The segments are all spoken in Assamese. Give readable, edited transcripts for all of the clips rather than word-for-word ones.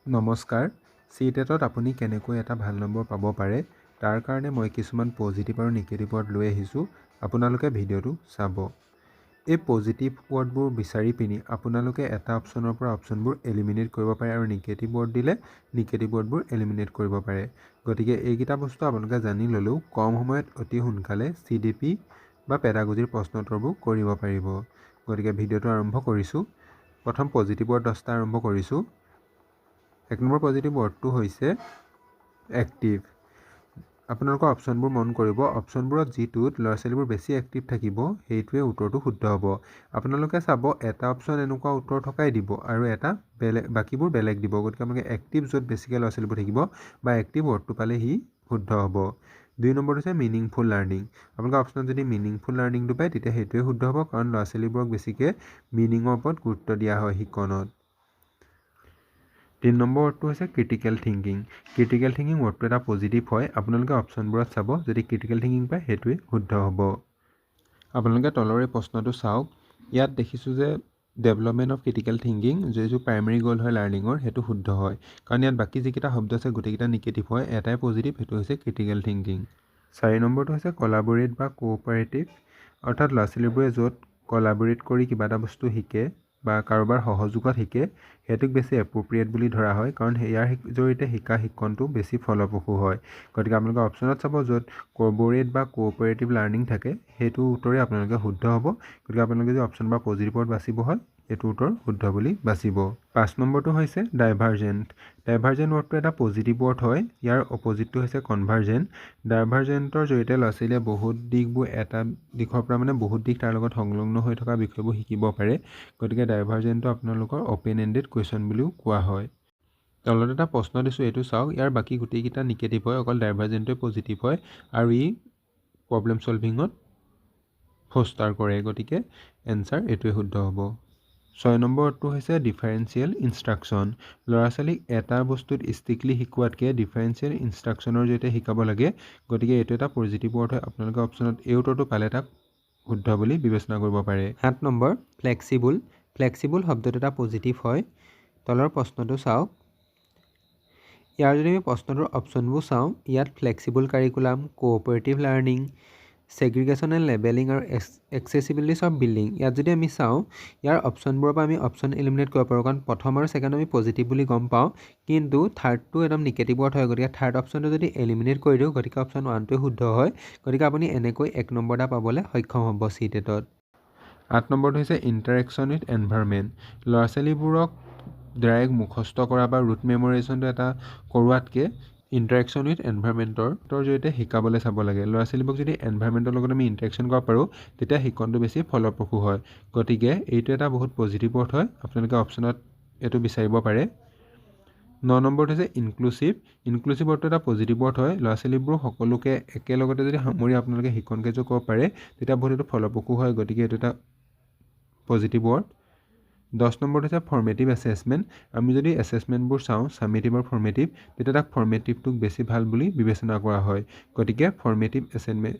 নমস্কাৰ, চি টেটত আপুনি কেনেকৈ এটা ভাল নম্বৰ পাব পাৰে তাৰ কাৰণে মই কিছুমান পজিটিভ আৰু নিগেটিভ ৱৰ্ড লৈ আহিছোঁ। আপোনালোকে ভিডিঅ'টো চাব। এই পজিটিভ ৱৰ্ডবোৰ বিচাৰি পিনি আপোনালোকে এটা অপশ্যনৰ পৰা অপশ্যনবোৰ এলিমিনেট কৰিব পাৰে আৰু নিগেটিভ ৱৰ্ড দিলে নিগেটিভ ৱৰ্ডবোৰ এলিমিনেট কৰিব পাৰে। গতিকে এইকেইটা বস্তু আপোনালোকে জানি ল'লেও কম সময়ত অতি সোনকালে চি ডি পি বা পেডাগজিৰ প্ৰশ্ন উত্তৰবোৰ কৰিব পাৰিব। গতিকে ভিডিঅ'টো আৰম্ভ কৰিছোঁ। প্ৰথম পজিটিভ ৱৰ্ড 10টা আৰম্ভ কৰিছোঁ। 1 নম্বৰ পজিটিভ ৱৰ্ডটো হৈছে এক্টিভ। আপোনালোকৰ অপশ্যনবোৰ মন কৰিব। অপশ্যনবোৰত যিটোত ল'ৰা ছোৱালীবোৰ বেছি এক্টিভ থাকিব সেইটোৱে উত্তৰটো শুদ্ধ হ'ব। আপোনালোকে চাব এটা অপশ্যন এনেকুৱা উত্তৰ থকাই দিব আৰু এটা বেলেগ, বাকীবোৰ বেলেগ দিব। গতিকে আপোনালোকে এক্টিভ য'ত বেছিকৈ ল'ৰা ছোৱালীবোৰ থাকিব বা এক্টিভ ৱৰ্ডটো পালে সি শুদ্ধ হ'ব। 2 নম্বৰটো হৈছে মিনিংফুল লাৰ্ণিং। আপোনালোকে অপশ্যনত যদি মিনিংফুল লাৰ্ণিংটো পায় তেতিয়া সেইটোৱে শুদ্ধ হ'ব, কাৰণ ল'ৰা ছোৱালীবোৰক বেছিকৈ মিনিঙৰ ওপৰত গুৰুত্ব দিয়া হয় শিকনত। 3 নম্বৰ ৱৰ্ডটো হৈছে ক্ৰিটিকেল থিংকিং। ক্ৰিটিকেল থিংকিং ৱৰ্ডটো এটা পজিটিভ হয়। আপোনালোকে অপশ্যনবোৰত চাব, যদি ক্ৰিটিকেল থিংকিং পায় সেইটোৱে শুদ্ধ হ'ব। আপোনালোকে তলৰ এই প্ৰশ্নটো চাওক। ইয়াত দেখিছোঁ যে ডেভেলপমেণ্ট অফ ক্ৰিটিকেল থিংকিং যিটো প্ৰাইমেৰী গ'ল হয় লাৰ্ণিঙৰ, সেইটো শুদ্ধ হয়, কাৰণ ইয়াত বাকী যিকেইটা শব্দ আছে গোটেইকেইটা নিগেটিভ হয়, এটাই পজিটিভ, সেইটো হৈছে ক্ৰিটিকেল থিংকিং। 4 নম্বৰটো হৈছে কলাবৰেট বা কোঅপাৰেটিভ, অৰ্থাৎ ল'ৰা ছোৱালীবোৰে য'ত কলাবৰেট কৰি কিবা এটা বস্তু শিকে বা কাৰোবাৰ সহযোগত শিকে সেইটোক বেছি এপ্ৰপ্ৰিয়েট বুলি ধৰা হয়, কাৰণ ইয়াৰ জৰিয়তে শিকা শিক্ষণটো বেছি ফলপ্ৰসূ হয়। গতিকে আপোনালোকে অপশ্যনত চাব য'ত কবৰেট বা কোঅপাৰেটিভ লাৰ্ণিং থাকে সেইটো উত্তৰে আপোনালোকে শুদ্ধ হ'ব। গতিকে আপোনালোকে যদি অপশ্যন বা পজিটিভত বাচিব হয় এইটো উত্তৰ শুদ্ধ বুলি বাচিব। 5 নম্বৰটো হৈছে ডাইভাৰজেণ্ট। ডাইভাৰজেণ্ট ৱৰ্ডটো এটা পজিটিভ ৱৰ্ড হয়, ইয়াৰ অপজিটটো হৈছে কনভাৰ্জেণ্ট। ডাইভাৰজেণ্টৰ জৰিয়তে ল'ৰা ছোৱালীয়ে বহুত দিশবোৰ এটা দিশৰ পৰা মানে বহুত দিশ তাৰ লগত সংলগ্ন হৈ থকা বিষয়বোৰ শিকিব পাৰে। গতিকে ডাইভাৰজেণ্টটো আপোনালোকৰ অ'পেন এণ্ডেড কুৱেশ্যন বুলিও কোৱা হয়। তলত এটা প্ৰশ্ন দিছোঁ, এইটো চাওক। ইয়াৰ বাকী গোটেইকেইটা নিগেটিভ হয়, অকল ডাইভাৰজেণ্টটোৱে পজিটিভ হয় আৰু ই প্ৰব্লেম ছলভিঙত ফষ্টাৰ কৰে। গতিকে এনচাৰ এইটোৱে শুদ্ধ হ'ব। 6 নম্বৰটো হৈছে ডিফাৰেঞ্চিয়েল ইনষ্ট্ৰাকশ্যন। ল'ৰা ছোৱালীক এটা বস্তুত ষ্ট্ৰিক্টলি শিকোৱাতকৈ ডিফাৰেঞ্চিয়েল ইনষ্ট্ৰাকশ্যনৰ জৰিয়তে শিকাব লাগে। গতিকে এইটো এটা পজিটিভ ৱৰ্ড হয়। আপোনালোকে অপশ্যনত এই উত্তৰটো পালে তাক শুদ্ধ বুলি বিবেচনা কৰিব পাৰে। 7 নম্বৰ ফ্লেক্সিবল। ফ্লেক্সিবল শব্দটো এটা পজিটিভ হয়। তলৰ প্ৰশ্নটো চাওক। ইয়াৰ যদি আমি প্ৰশ্নটোৰ অপশ্যনবোৰ চাওঁ, ইয়াত flexible curriculum, cooperative learning, segregation and labelling আৰু এক্সেচিবিলিটিছ অফ বিল্ডিং। ইয়াত যদি আমি চাওঁ ইয়াৰ অপশ্যনবোৰৰ পৰা আমি অপশ্যন এলিমিনেট কৰিব পাৰোঁ, কাৰণ প্ৰথম আৰু ছেকেণ্ড আমি পজিটিভ বুলি গম পাওঁ, কিন্তু থাৰ্ডটো একদম নিগেটিভ ৱৰ্ড হয়। গতিকে থাৰ্ড অপশ্যনটো যদি এলিমিনেট কৰি দিওঁ গতিকে অপশ্যন 1টোৱে শুদ্ধ হয়। গতিকে আপুনি এনেকৈ 1 নম্বৰ এটা পাবলৈ সক্ষম হ'ব চি টেটত। 8 নম্বৰটো হৈছে ইণ্টাৰেকশ্যন উইথ এনভাইৰনমেণ্ট। ল'ৰা ছোৱালীবোৰক ডাইৰেক্ট মুখস্থ কৰা বা ৰুট মেমৰাইজেশ্যনটো এটা কৰোৱাতকৈ ইণ্টাৰেকশ্যন উইথ এনভাইৰনমেণ্টৰ জৰিয়তে শিকাবলৈ চাব লাগে। ল'ৰা ছোৱালীবোৰক যদি এনভাইৰনমেণ্টৰ লগত আমি ইণ্টাৰেকশ্যন কৰিব পাৰোঁ তেতিয়া শিকনটো বেছি ফলপ্ৰসূ হয়। গতিকে এইটো এটা বহুত পজিটিভ ৱৰ্ড হয়। আপোনালোকে অপশ্যনত এইটো বিচাৰিব পাৰে। 9 নম্বৰটো হৈছে ইনক্লুচিভ। ইনক্লুচিভ ৱৰ্ডটো এটা পজিটিভ ৱৰ্ড হয়। ল'ৰা ছোৱালীবোৰ সকলোকে একেলগতে যদি সামৰি আপোনালোকে শিকন কাৰ্য কৰিব পাৰে তেতিয়া বহুত এইটো ফলপ্ৰসূ হয়। গতিকে এইটো এটা পজিটিভ ৱৰ্ড। 10 নম্বৰটো হৈছে ফৰ্মেটিভ এছেছমেণ্ট। আমি যদি এছেছমেণ্টবোৰ চাওঁ ছামেটিভ আৰু ফৰ্মেটিভ, তেতিয়া তাক ফৰ্মেটিভটোক বেছি ভাল বুলি বিবেচনা কৰা হয়। গতিকে ফৰ্মেটিভ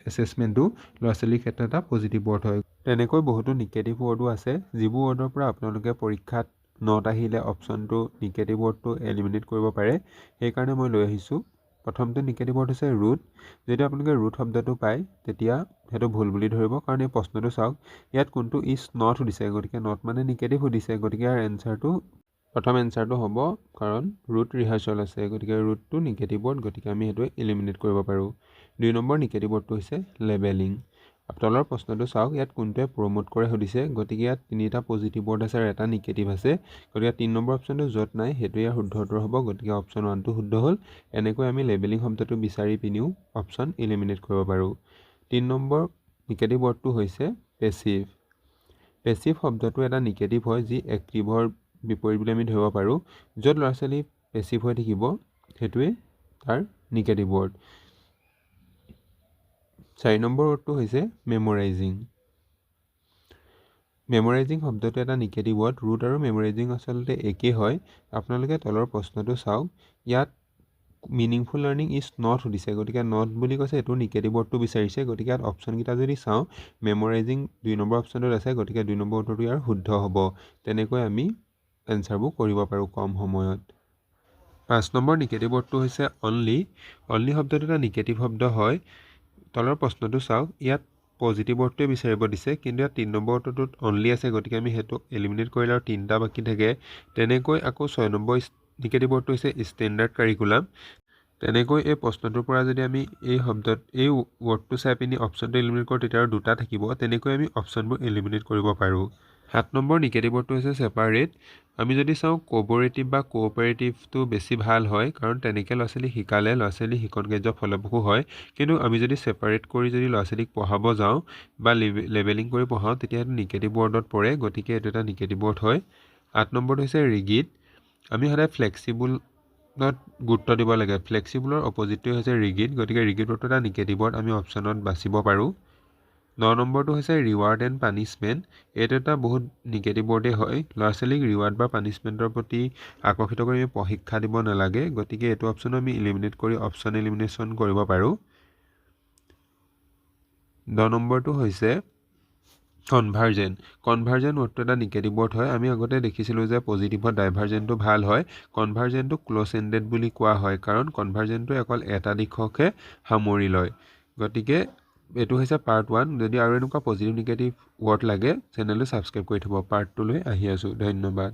এছেছমেণ্টটো ল'ৰা ছোৱালীৰ ক্ষেত্ৰত এটা পজিটিভ ৱৰ্ড হয়। তেনেকৈ বহুতো নিগেটিভ ৱৰ্ডো আছে, যিবোৰ ৱৰ্ডৰ পৰা আপোনালোকে পৰীক্ষাত not আহিলে অপশ্যনটো নিগেটিভ ৱৰ্ডটো এলিমিনেট কৰিব পাৰে। সেইকাৰণে মই লৈ আহিছোঁ। প্ৰথমটো নিগেটিভ ৱৰ্ড হৈছে ৰুট। যদি আপোনালোকে ৰুট শব্দটো পায় তেতিয়া সেইটো ভুল বুলি ধৰিব, কাৰণ এই প্ৰশ্নটো চাওক, ইয়াত কোনটো is not সুধিছে, গতিকে not মানে নিগেটিভ সুধিছে। গতিকে ইয়াৰ এনচাৰটো প্ৰথম এনচাৰটো হ'ব, কাৰণ ৰুট ৰিহাৰ্চেল আছে, গতিকে ৰুটটো নিগেটিভ ৱৰ্ড, গতিকে আমি সেইটো এলিমিনেট কৰিব পাৰোঁ। 2 নম্বৰ নিগেটিভ ৱৰ্ডটো হৈছে লেবেলিং। তলৰ প্ৰশ্নটো চাওক, ইয়াত কোনটোৱে প্ৰমোট কৰে সুধিছে, গতিকে ইয়াত 3টা পজিটিভ ৱৰ্ড আছে আৰু এটা নিগেটিভ আছে। গতিকে 3 নম্বৰ অপশ্যনটো য'ত নাই সেইটো ইয়াৰ শুদ্ধ উত্তৰ হ'ব। গতিকে অপশ্যন 1টো শুদ্ধ হ'ল। এনেকৈ আমি লেবেলিং শব্দটো বিচাৰি পিনিও অপশ্যন এলিমিনেট কৰিব পাৰোঁ। 3 নম্বৰ নিগেটিভ ৱৰ্ডটো হৈছে পেচিভ। পেচিভ শব্দটো এটা নিগেটিভ হয়, যি এক্টিভৰ বিপৰীত বুলি আমি ধৰিব পাৰোঁ। য'ত ল'ৰা ছোৱালী পেচিভ হৈ থাকিব সেইটোৱে তাৰ নিগেটিভ ৱৰ্ড। 4 নম্বৰ ৱৰ্ডটো হৈছে মেমৰাইজিং। মেমৰাইজিং শব্দটো এটা নিগেটিভ ৱৰ্ড। ৰুট আৰু মেমৰাইজিং আচলতে একেই হয়। আপোনালোকে তলৰ প্ৰশ্নটো চাওক, ইয়াত মিনিংফুল লাৰ্ণিং is not সুধিছে, গতিকে not বুলি কৈছে, এইটো নিগেটিভ ৱৰ্ডটো বিচাৰিছে। গতিকে ইয়াত অপশ্যনকেইটা যদি চাওঁ, মেমৰাইজিং 2 নম্বৰ অপশ্যনটোত আছে, গতিকে 2 নম্বৰ উত্তৰটো ইয়াৰ শুদ্ধ হ'ব। তেনেকৈ আমি এনচাৰবোৰ কৰিব পাৰোঁ কম সময়ত। 5 নম্বৰ নিগেটিভ ৱৰ্ডটো হৈছে অনলি। অনলি শব্দটো এটা নিগেটিভ শব্দ হয়। তলৰ প্ৰশ্নটো চাওক, ইয়াত পজিটিভ ৱৰ্ডটোৱে বিচাৰিব দিছে, কিন্তু ইয়াত 3 নম্বৰ ৱৰ্ডটোত অনলি আছে, গতিকে আমি সেইটো এলিমিনেট কৰিলে আৰু 3টা বাকী থাকে। তেনেকৈ আকৌ 6 নম্বৰ নিগেটিভ ৱৰ্ডটো হৈছে ষ্টেণ্ডাৰ্ড কাৰিকুলাম। তেনেকৈ এই প্ৰশ্নটোৰ পৰা যদি আমি এই শব্দত এই ৱৰ্ডটো চাই পিনি অপশ্যনটো এলিমিনেট কৰোঁ তেতিয়া আৰু 2টা থাকিব। তেনেকৈ আমি অপশ্যনবোৰ এলিমিনেট কৰিব পাৰোঁ। 7 নম্বৰ নিগেটিভ ৱৰ্ডটো হৈছে ছেপাৰেট। আমি যদি চাওঁ কোঅপাৰেটিভ বা কোঅপাৰেটিভটো বেছি ভাল হয়, কাৰণ তেনেকৈ ল'ৰা ছোৱালীক শিকালে ল'ৰা ছোৱালী শিকন কাৰ্য ফলপ্ৰসূ হয়। কিন্তু আমি যদি ছেপাৰেট কৰি যদি ল'ৰা ছোৱালীক পঢ়াব যাওঁ বা লেবেলিং কৰি পঢ়াওঁ তেতিয়া সেইটো নিগেটিভ ৱৰ্ডত পৰে, গতিকে এইটো এটা নিগেটিভ ৱৰ্ড হয়। 8 নম্বৰটো হৈছে ৰিগিড। আমি সদায় ফ্লেক্সিবলত গুৰুত্ব দিব লাগে। ফ্লেক্সিবলৰ অপজিটটোৱে হৈছে ৰিগিড, গতিকে ৰিগিড ৱৰ্ডটো এটা নিগেটিভ ৱৰ্ড, আমি অপশ্যনত বাচিব পাৰোঁ। 9 নম্বৰটো হৈছে ৰিৱাৰ্ড এণ্ড পানিছমেণ্ট। এইটো এটা বহুত নিগেটিভ ৱৰ্ডেই হয়। ল'ৰা ছোৱালীক ৰিৱাৰ্ড বা পানিছমেণ্টৰ প্ৰতি আকৰ্ষিত কৰি আমি প্ৰশিক্ষা দিব নালাগে, গতিকে এইটো অপশ্যনো আমি এলিমিনেট কৰি অপশ্যন এলিমিনেশ্যন কৰিব পাৰোঁ। 10 নম্বৰটো হৈছে কনভাৰ্জেণ্ট। কনভাৰ্জেণ্ট ৱৰ্ডটো এটা নিগেটিভ ৱৰ্ড হয়। আমি আগতে দেখিছিলোঁ যে পজিটিভত ডাইভাৰ্জেণ্টটো ভাল হয়, কনভাৰ্জেণ্টটো ক্ল'জ এণ্ডেড বুলি কোৱা হয়, কাৰণ কনভাৰ্জেণ্টটোৱে অকল এটা দিশকহে সামৰি লয়। গতিকে এইটো হৈছে পাৰ্ট 1। যদি আৰু এনেকুৱা পজিটিভ নিগেটিভ ৱৰ্ড লাগে চেনেলটো ছাবস্ক্ৰাইব কৰি থ'ব। পাৰ্ট 2 লৈ আহি আছোঁ। ধন্যবাদ।